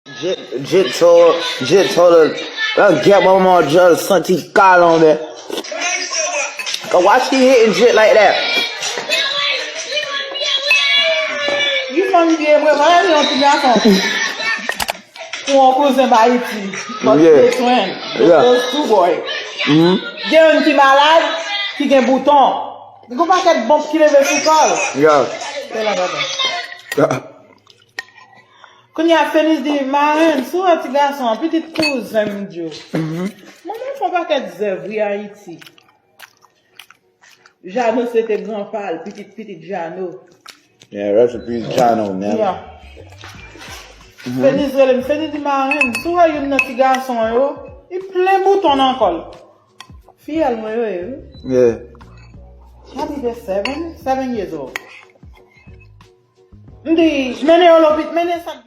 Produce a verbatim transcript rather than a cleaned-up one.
Jit, Jit so, Jit so, uh, get my mama just santi kalon, man. Why she hitting Jit like that? Li fanm vye vre, mwen yon ti gason. Pou yon kouzen ba Ayiti. But Yeah. They twin. Yeah. Those two boy. Mhm. Gen yon ki malad, ki gen bouton. Li gon pakèt bonb ki leve sou kòl. Yeah. Se la baba. Kounye a Feniz di, Marenn, si w wè ti gason an, pitit kouzen m di w. Manman fè yon pakèt zèv wi Ayiti. Jano se te granpa l, pitit pitit Jano. Yeah, rest in peace, Jano, man. Yeah. Feniz rele m, Feniz di, Marenn, si w wè youn nan ti gason yo, li plen bouton nan kò l. Fiyèl mwen yo ye wi. Yeah. Happy de seven, seven years old. M di, mennen yo lopit, mennen sa.